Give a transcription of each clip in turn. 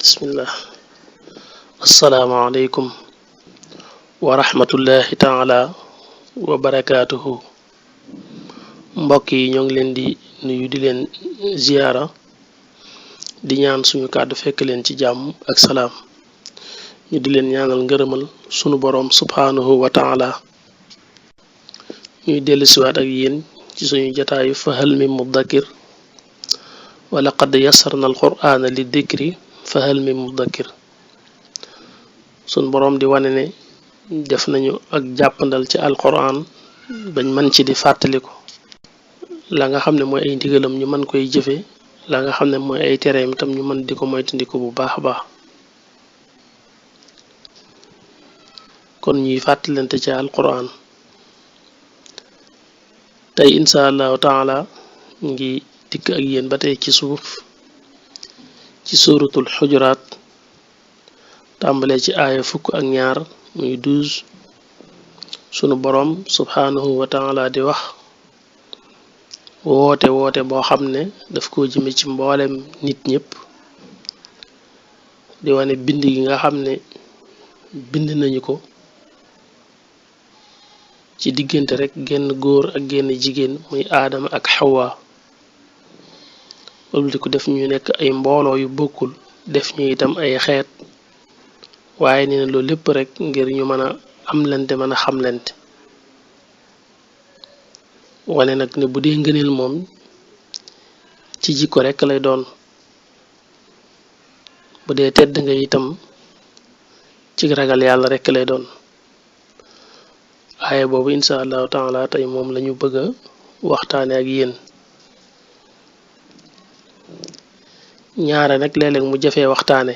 bismillah. Asalaamaaleykum wa rahmatullahi taala wa barakaatuhu. Mbokk yi ñoo ngi leen di nuyu di leen ziyaara di ñaan suñu kàddu fekk leen ci jàmm ak salaam ñu di leen ñaanal ngërëmal sunu boroom subhaanahu wa taala. ñuy dellusiwaat ak yéen ci suñu jataayu fahal min muddakir wa laqad yassarna alqur'ana li dikri fahal min muddakir. sun boroom di wane ne def nañu ak jàppandal ci alquran bañ mën ci di fàttaliku la nga xam ne mooy ay ndigalam ñu mën koy jëfe la nga xam ne mooy ay tereem itam ñu mën di ko moytandiku bu baax a baax. kon ñuy fàttalante ci alquran tey insha allahu taala ngi dikk ak yéen ba tey ci suuf ci suratul xujuraat tàmbalee ci aaya 12 muy 12 sunu boroom subhaanahu wa taala di wax woote boo xam ne daf ko jëme ci mboolem nit ñépp di wane bind gi nga xam ne bind nañu ko ci diggante rek genn góor ak genn jigéen muy aadama ak xawa loolu di ko def ñu nekk ay mbooloo yu bokkul def ñu itam ay xeet waaye nee na loolu lépp rek ngir ñu mën a am lante mën a xamlante wane nag ne bu dee ngëneel moom ci jikko rek lay doon bu dee tedd nga itam ci ragal yàlla rek lay doon. aaye boobu insha allahu taala tey moom lañu bëgg a waxtaane ak yéen. ñaare nag léeg-léeg mu jafee waxtaane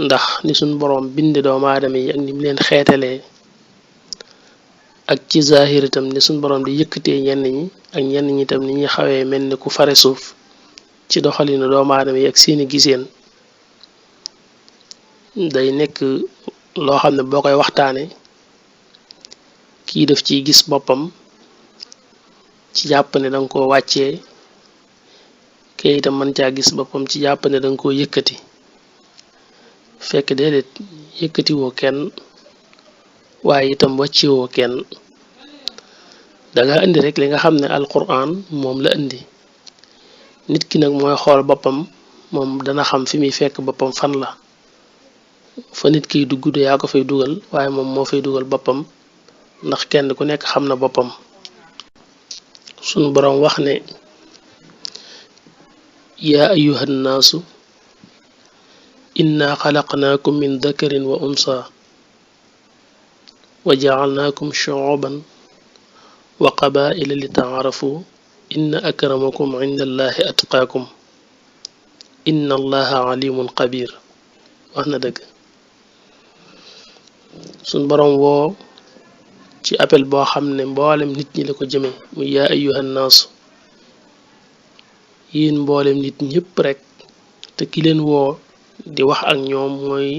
ndax ni suñ boroom binde doomu aadama yi ak ni mu leen xeetalee ak ci zahir itam ni suñ boroom di yëkkatee ñenn ñi ak ñenn ñi itam ni ñuy xawee mel ni ku fare suuf ci doxalinu doomu aadama yi ak seeni giseen day nekk loo xam ne boo koy waxtaane kii def ciy gis boppam ci jàpp ne danga ko wàccee kay itam mën caa gis boppam ci jàpp ne danga ko yëkkati fekk déedéet yëkkatiwoo kenn waaye itam wàccewoo kenn danga indi rek li nga xam ne alquran moom la indi nit ki nag mooy xool boppam moom dana xam fi muy fekk boppam fan la fa nit kiy dugg du yaa ko fay dugal waaye moom moo fay dugal boppam ndax kenn ku nekk xam na boppam. sunu boroom wax ne yaa ayyuhan naasu inna xalaqnaakum min dakarin wa unsa wa jacalnaakum shuuban wa qabaila li taarafu inna akramakum inda allahi atqaakum inna allaha alimun xabir. wax na dëgg. suñ boroom woo ci appel boo xam ne mboolem nit ñi la ko jëme muy yaa ayyuhan naasu yéen mboolem nit ñépp rek te ki leen woo di wax ak ñoom mooy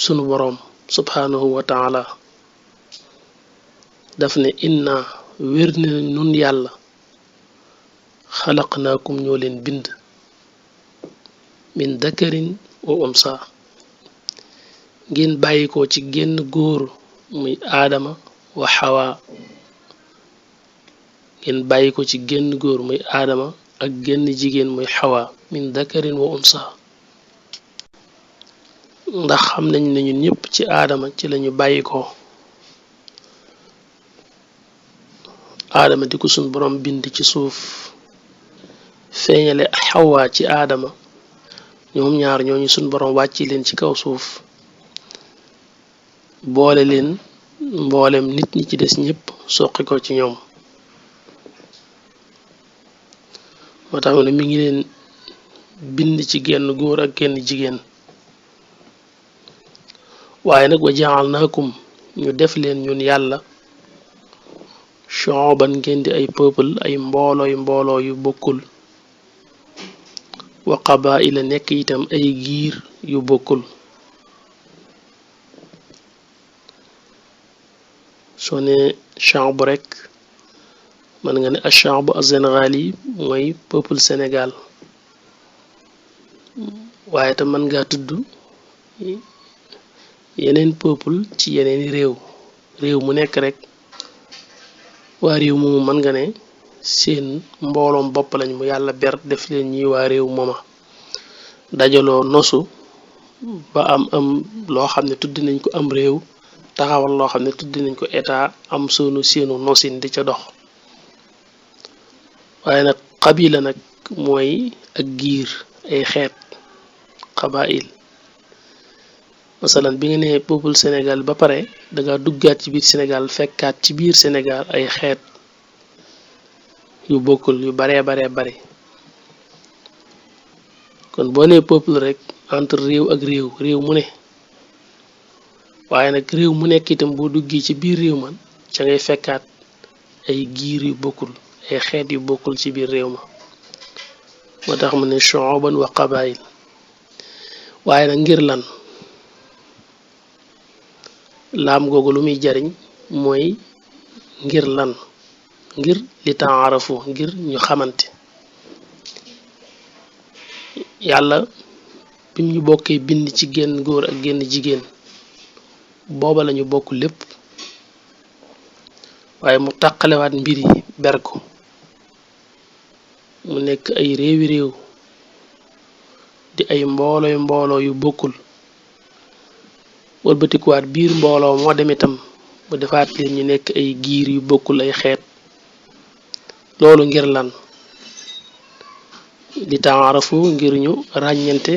sunu boroom subhaanahu wa taala daf ne inna wér na nun yàlla xalaqnaakum ñoo leen bind min dakarin wa unsa ngeen bàyyi ko ci genn góor muy aadama wa xawa ngeen bàyyi ko ci genn góor muy aadama ak genn jigéen muy xawa min dakarin wa unsa ndax xam nañ ne ñun ñëpp ci aadama ci lañu bàyyi ko aadama di ko suñ boroom bind ci suuf feeñale xawa ci aadama ñoom ñaar ñooñu suñ boroom wàcci leen ci kaw suuf boole leen mboolem nit ñi ci des ñépp soqi ko ci ñoom moo tax ne mi ngi leen bind ci genn góor ak genn jigéen waaye nag wa ja'alnaakum ñu def leen ñun yàlla shu'uban ngeen di ay peuple ay mbooloo yu bokkul wa qabaila nekk itam ay giir yu bokkul soo ne chambre rek mën nga ne achaabu sénégal yi mooy peuple Sénégal waaye tam mën ngaa tudd yeneen peuple ci yeneeni réew mu nekk rek waa réew moomu mën nga ne seen mbooloom bopp lañ mu yàlla ber def leen ñi waa réew mooma dajaloo nosu ba am loo xam ne tuddi nañ ko am réew taxawal loo xam ne tuddi nañ ko état am seenu nosin di ca dox waaye nag xabila nag mooy ak giir ay xeet xabail masalan bi nga nee peuple Sénégal ba pare danga duggaat ci biir Sénégal fekkaat ci biir Sénégal ay xeet yu bokkul yu baree bare kon boo nee peuple rek entre réew ak réew mu ne waaye nag réew mu nekk itam boo duggee ci biir réew man ca ngay fekkaat ay giir yu bokkul ay xeet yu bokkul ci biir réew ma moo tax mu ne shu'uban wa qabail waaye nag ngir lan laam googu lu muy jariñ mooy ngir lan ngir li ta'arafu ngir ñu xamante yàlla bim ñu bokkee bind ci genn góor ak genn jigéen booba lañu bokk lépp waaye mu tàqalewaat mbir yi ber ko mu nekk ay réew di ay mbooloo yu bokkul wëlbatikuwaat biir mbooloo moo dem itam mu defaat leen ñu nekk ay giir yu bokkul ay xeet loolu ngir lan li taarafu ngir ñu ràññante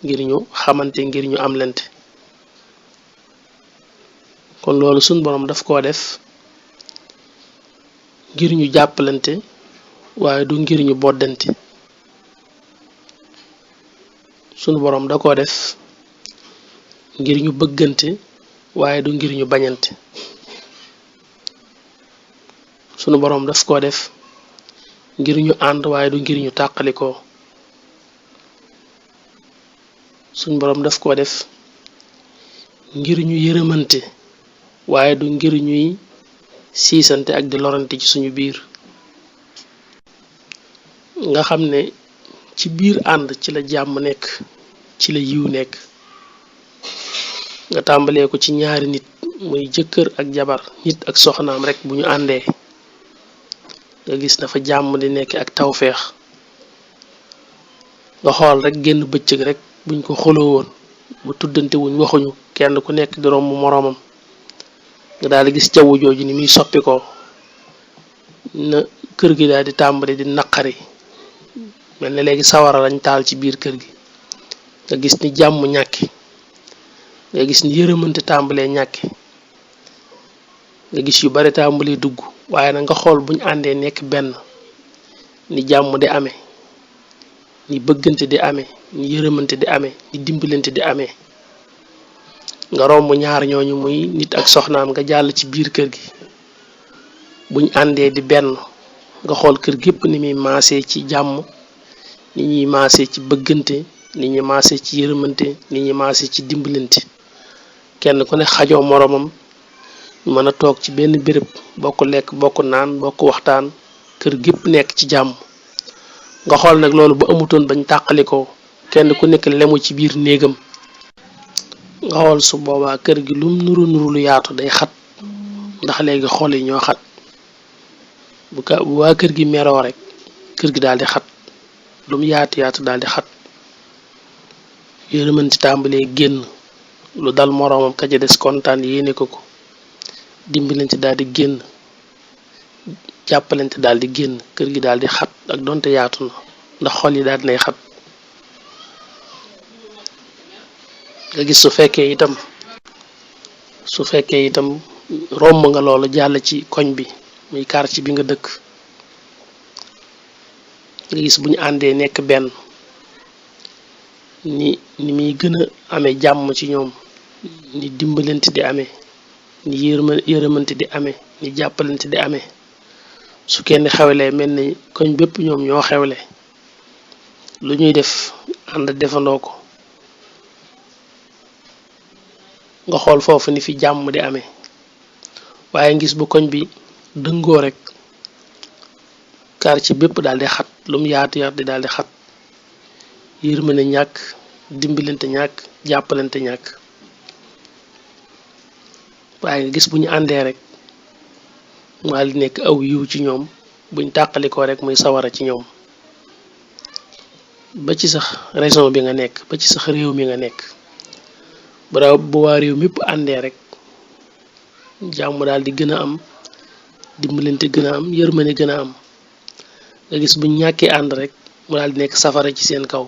ngir ñu xamante ngir ñu amlante kon loolu sun borom daf koo def ngir ñu jàppalante waaye du ngir ñu boddante sunu borom da koo def ngir ñu bëggante waaye du ngir ñu bañante sunu borom daf koo def ngir ñu ànd waaye du ngir ñu tàqalikoo sunu borom daf koo def ngir ñu yërëmante waaye du ngir ñuy siisante ak di lorante ci suñu biir nga xam ne ci biir ànd ci la jàmm nekk ci la yiw nekk nga tàmbalee ko ci ñaari nit muy jëkkër ak jabar nit ak soxnaam rek bu ñu àndee nga gis dafa jàmm di nekk ak tawfeex nga xool rek génn bëccëg rek buñ ko xoloo woon bu tuddante wuñ waxuñu kenn ku nekk di romb moroomam nga daal di gis jaww jooju ni muy soppi ko na kër gi daal di tàmbali di naqari mel ne léegi sawara lañ taal ci biir kër gi nga gis ni jàmm ñàkki nga gis ni yërëmante tàmbalee ñàkki nga gis yu bari tàmbalee dugg waaye nag nga xool buñ àndee nekk benn ni jàmm di amee ni bëggante di amee ni yërëmante di amee ni dimbalante di amee nga romb ñaar ñooñu muy nit ak soxnaam nga jàll ci biir kër gi buñ àndee di benn nga xool kër gépp ni muy maasee ci jàmm ni ñuy maasee ci bëggante ni ñuy maasee ci yërëmante ni ñuy maasee ci dimbalante kenn ku ne xajoo moroomam ñu mën a toog ci benn béréb bokk lekk bokk naan bokk waxtaan kër gépp nekk ci jàmm nga xool nag loolu ba amutoon bañ tàqalikoo kenn ku nekk lemu ci biir néegam nga xool su boobaa kër gi lum nuru lu yaatu day xat ndax léegi xool yi ñoo xat bu waa kër gi meroo rek kër gi daal di xat lum yaatu daal di xat yërëmanti tàmbalee génn lu dal moroomam ka ca des kontaan yéene ko dimbalante daal di génn jàppalante daal di génn kër gi daal di xat ak donte yaatu na ndax xol yi daal dinay xat nga gis su fekkee itam romb nga loolu jàll ci koñ bi muy quartier bi nga dëkk nga gis bu ñu àndee nekk benn ni muy gën a amee jàmm ci ñoom ni dimbalante di amee ni yërëmante di amee ni jàppalante di amee su kenn xewlee mel ni koñ bépp ñoom ñoo xewle lu ñuy def ànd defandoo ko nga xool foofu ni fi jàmm di amee waaye ngis bu koñ bi dëngoo rek quartier bépp daal di xat lu mu yaatu di daal di xat yërmande ñàkk dimbalante ñàkk jàppalante ñàkk waaye nga gis bu ñu àndee rek maa li nekk aw yiw ci ñoom buñ tàqalikoo rek muy sawara ci ñoom ba ci sax région bi nga nekk ba ci sax réew mi nga nekk bu waa réew mépp àndee rek jàmm daal di gën a am dimbalante gën a am yërmande gën a am nga gis buñ ñàkkee ànd rek mu daal di nekk safara ci seen kaw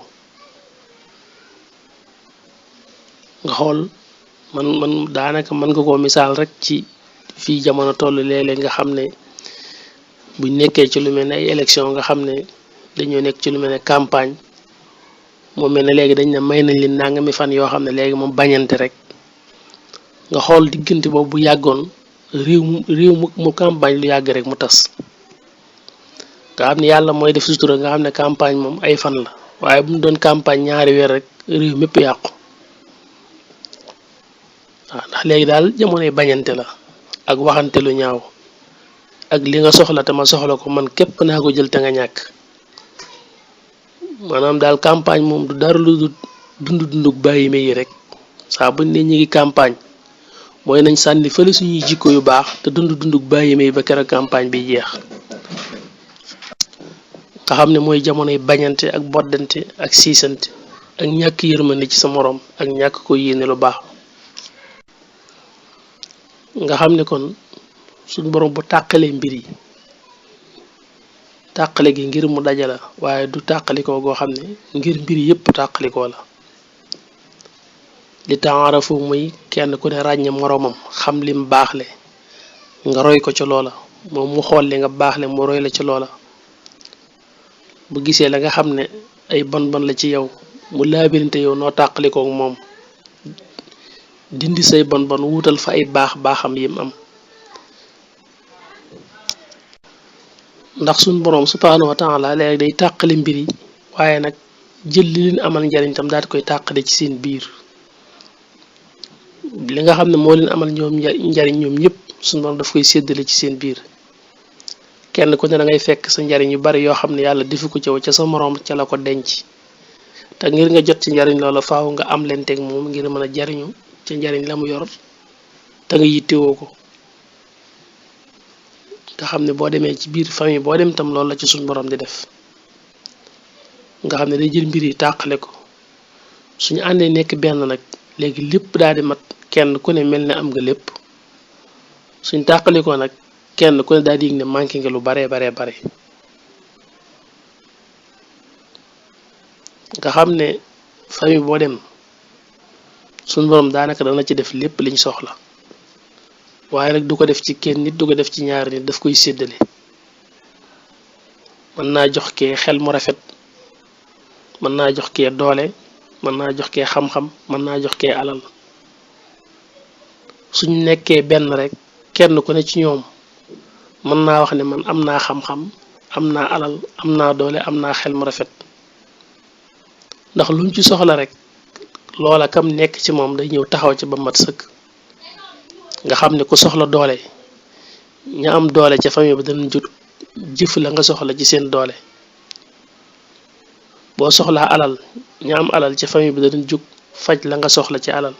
nga xool man daanaka mën nga koo misaal rek ci fii jamono toll léeg-léeg nga xam ne buñ nekkee ci lu mel ne ay élection nga xam ne dañoo nekk ci lu mel ne campagne moo mel ne léegi dañ ne may nañ leen nangami fan yoo xam ne léegi moom bañante rek nga xool diggante boobu bu yàggoon réew mu campagne lu yàgg rek mu tas nga xam ne yàlla mooy def sutura nga xam ne campagne moom ay fan la waaye bu mu doon campagne ñaari weer rek réew mépp yàqu waaw ndax léegi daal jamonoy bañante la ak waxante lu ñaaw ak li nga soxla te ma soxla ko man képp naa ko jël te nga ñàkk maanaam daal campagne moom du dara lu dunduk bàyyi ma yi rek saa buñ ne ñu ngi campagne mooy nañ sànni fële suñuy jikko yu baax te dunduk bàyyi ma yi ba keroog campagne bi jeex nga xam ne mooy jamonoy bañante ak boddante ak siisante ak ñàkk yërmande ci sa moroom ak ñàkk ko yéene lu baax nga xam ne kon suñ borom bu tàqalee mbir yi tàqale gi ngir mu dajala waaye du tàqalikoo goo xam ne ngir mbir yépp tàqalikoo la li taarafu muy kenn ku ne ràññe moroomam xam lim baaxle nga roy ko ca loola moom mu xool li nga baaxle mu roy la ca loola bu gisee la nga xam ne ay bon la ci yow mu laabirinte yow noo tàqalikoo moom dindi say bon wuutal fa ay baaxam yim am ndax suñ boroom subhaanahu wa taala léegi day tàqale mbir yi waaye nag jël li leen amal njariñ tam daal di koy tàqale ci seen biir li nga xam ne moo leen amal ñoom njariñ ñoom ñëpp suñ boroom daf koy séddale ci seen biir kenn ku ne da ngay fekk sa njariñ yu bari yoo xam ne yàlla defu ko ca sa moroom ca la ko denc te ngir nga jot ci njariñ loola faaw nga am leen teg moom ngir mën a jariñu ca njariñ la mu yor te nga yittewoo ko nga xam ne boo demee ci biir famille boo dem tam loolu la ci suñ borom di def nga xam ne day jël mbir yi tàqale ko suñu àndee nekk benn nag léegi lépp daal di mat kenn ku ne mel ne am nga lépp suñ tàqale ko nag kenn ku ne daal di yëg ne manqué nga lu bare nga xam ne famille boo dem suñ borom daanaka dana ci def lépp liñ soxla waaye nag du ko def ci kenn nit du ko def ci ñaari nit daf koy séddale mën naa jox kee xel mu rafet mën naa jox kee doole mën naa jox kee xam-xam mën naa jox kee alal suñ nekkee benn rek kenn ku ne ci ñoom mën naa wax ne man am naa xam-xam am naa alal am naa doole am naa xel mu rafet ndax luñ ci soxla rek loola kam nekk ci moom day ñëw taxaw ci ba mat sëkk nga xam ne ku soxla doole ña am doole ca famille ba danañ jot jëf la nga soxla ci seen doole boo soxlaa alal ña am alal ca famille bi danañ jug faj la nga soxla ci alal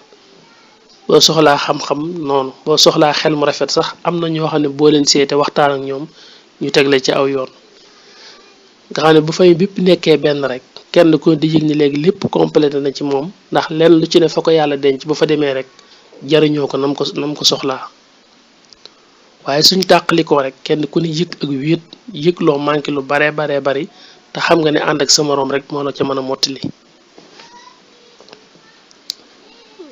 boo soxlaa xam-xam noonu boo soxlaa xel mu rafet sax am na ñoo xam ne boo leen seete waxtaan ak ñoom ñu tegle ci aw yoon nga xam ne bu famille bépp nekkee benn rek kenn ko di yëg ni léegi lépp complété na ci moom ndax lenn lu ci ne fa ko yàlla denc bu fa demee rek jariñoo ko nam ko soxlaa waaye suñ tàqalikoo rek kenn ku ne yëg ak wéet yëg loo manqué lu baree bari te xam nga ne ànd ak sa moroom rek moo la ca mën a mottali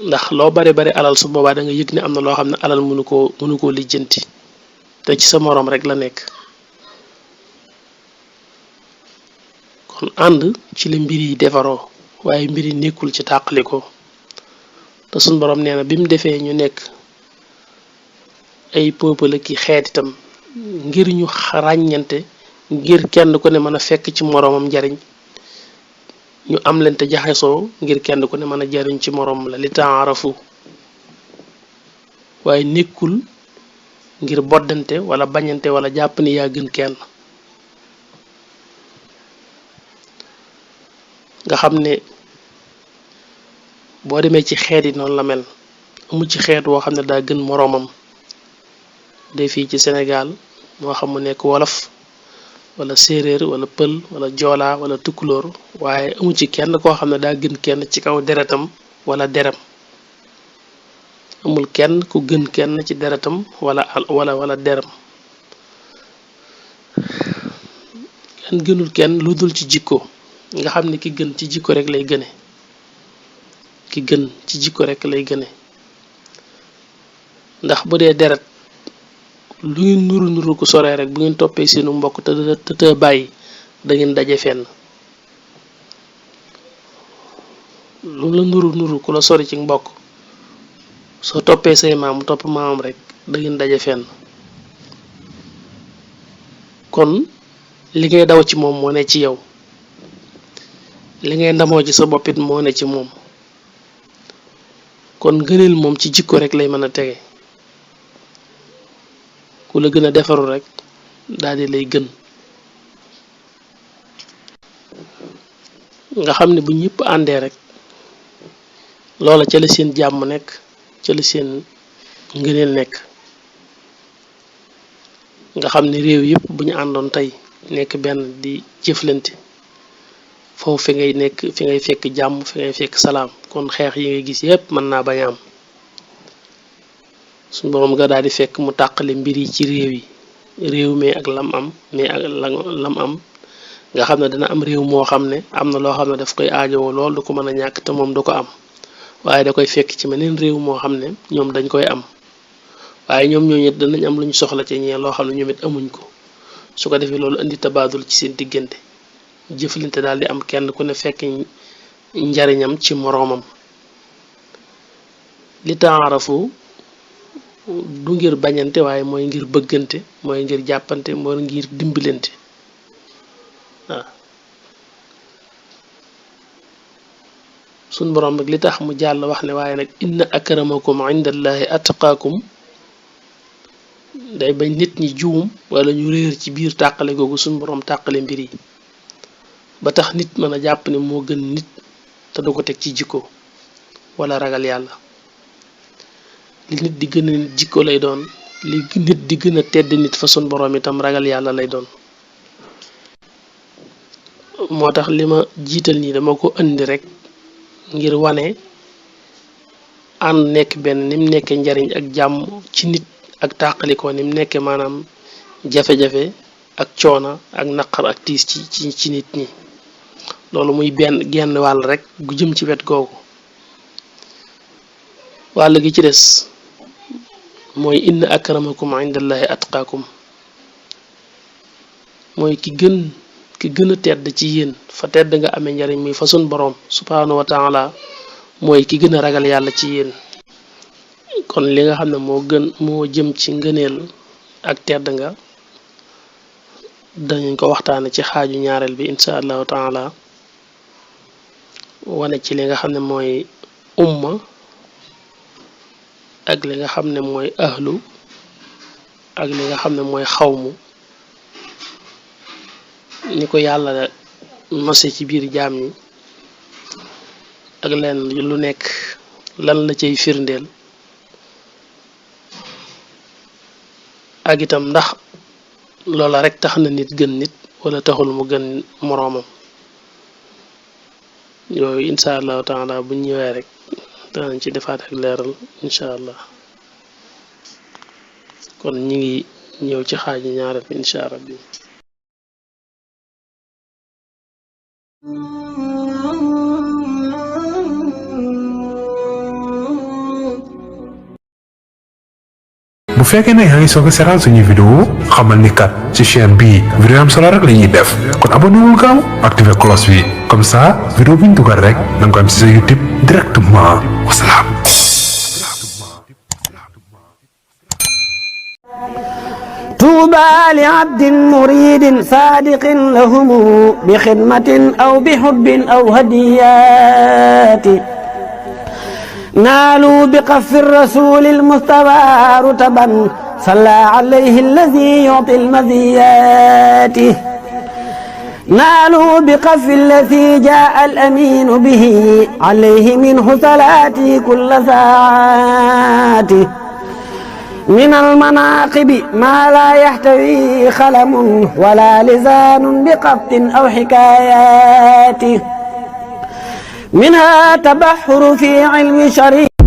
ndax loo bari alal su boobaa da nga yëg ne am na loo xam ne alal mënu koo lijjanti te ci sa moroom rek la nekk kon ànd ci la mbir yi defaroo waaye mbir yi nekkul ci tàqalikoo te suñ boroom nee na bi mu defee ñu nekk ay peuple ki xeet itam ngir ñu ràññante ngir kenn ku ne mën a fekk ci moroomam njariñ ñu am leen te jaxasoo ngir kenn ku ne mën a jariñ ci moroom la li taarafu waaye nekkul ngir boddante wala bañante wala jàpp ni yaa gën kenn nga xam ne boo demee ci xeet yi noonu la mel amu ci xeet woo xam ne daa gën moroomam day fii ci Sénégal moo xam mu nekk wolof wala séeréer wala pël wala joolaa wala tukkulóor waaye amu ci kenn koo xam ne daa gën kenn ci kaw deretam wala deram amul kenn ku gën kenn ci deretam wala deram kenn gënul kenn lu dul ci jikko nga xam ne ki gën ci jikko rek lay gëne ki gën ci jikko rek lay gëne ndax bu dee deret lu ngeen nuru ku soree rek bu ngeen toppee seenu mbokk te bàyyi da ngeen daje fenn lu la nuru ku la sori ci mbokk soo toppee say maam topp maamam rek da ngeen daje fenn kon li ngay daw ci moom moo ne ci yow li ngay ndamoo ci sa boppit moo ne ci moom kon gëneel moom ci jikko rek lay mën a tege ku la gën a defaru rek daldi lay gën nga xam ne bu ñëpp àndee rek loola ca la seen jàmm nekk ca la seen ngëneel nekk nga xam ne réew yëpp bu ñu àndoon tey nekk benn di jëflante foofu fi ngay fekk jàmm fi ngay fekk salaam kon xeex yi ngay gis yëpp mën naa bañ a am suñu boroom nga daal di fekk mu tàqale mbir yi ci réew mi ak lam am mais ak lam am nga xam ne dana am réew moo xam ne am na loo xam ne daf koy aajowoo lool du ko mën a ñàkk te moom du ko am waaye da koy fekk ci meneen réew moo xam ne ñoom dañ koy am waaye ñoom ñooñu danañ am lu ñu soxla ci ñee loo xam ne ñoom it amuñ ko su ko defee loolu indi tabaadul ci seen diggante jëflante daal di am kenn ku ne fekk njariñam ci moroomam li taarafu du ngir bañante waaye mooy ngir bëggante mooy ngir jàppante mooy ngir dimbalante waaw suñ boroom nag li tax mu jàll wax ne waaye nag inna akramakum indallahi atqaakum day bañ nit ñi juum wala ñu réer ci biir tàqale googu suñ boroom tàqale mbir yi ba tax nit mën a jàpp ne moo gën nit te du ko teg ci jikko wala ragal yàlla li nit di gën a nit jikko lay doon li nit di gën a tedd nit fa sun boroom itam ragal yàlla lay doon moo tax li ma jiital nii dama ko indi rek ngir wane ànd nekk benn nim nekke njariñ ak jàmm ci nit ak tàqalikoo nim nekke maanaam jafe-jafe ak coona ak naqar ak tiis ci nit ñi loolu muy genn wàll rek gu jëm ci wet googu wàll gi ci des mooy inna akramakum indallahi atqaakum mooy ki gën a tedd ci yéen fa tedd nga amee njariñ muy fa sun boroom subhaanahu wa taala mooy ki gën a ragal yàlla ci yéen kon li nga xam ne moo jëm ci ngëneel ak tedd nga dañu ko waxtaane ci xaaju ñaareel bi insha allahu taala wane ci li nga xam ne mooy umma ak li nga xam ne mooy ahlu ak li nga xam ne mooy xawmu ni ko yàlla nose ci biir jaam ñi ak leen lu nekk lan la cay firndeel ak itam ndax loola rek tax na nit gën nit wala taxul mu gën moroomam yooyu insha allahu taala bu ñëwee rek danañ ci defaat ak leeral insha allah kon ñi ngi ñëw ci xaaji ñaareel bi insha rabbi bu fekkee ne yaa ngi soog a seetaan suñuy vidéo xamal ni kat ci chaîne bii vidéo am solo rek la ñuy def kon abonné wul gaaw activé cloche bi comme ça vidéo bu ñu dugal rek da nga ko am ci sa YouTube directement wasalaam. طوبى لعبد مريد صادق لهم بخدمة أو بحب أو هديات نالوا بقف الرسول المصطفى رتبا صلى عليه الذي يعطي المزيات نالوا بقف الذي جاء الأمين به عليه منه صلاتي كل ساعات من المناقب ما لا يحتوي خلم ولا لسان بقبط أو حكايات منها تبحر في علم شريع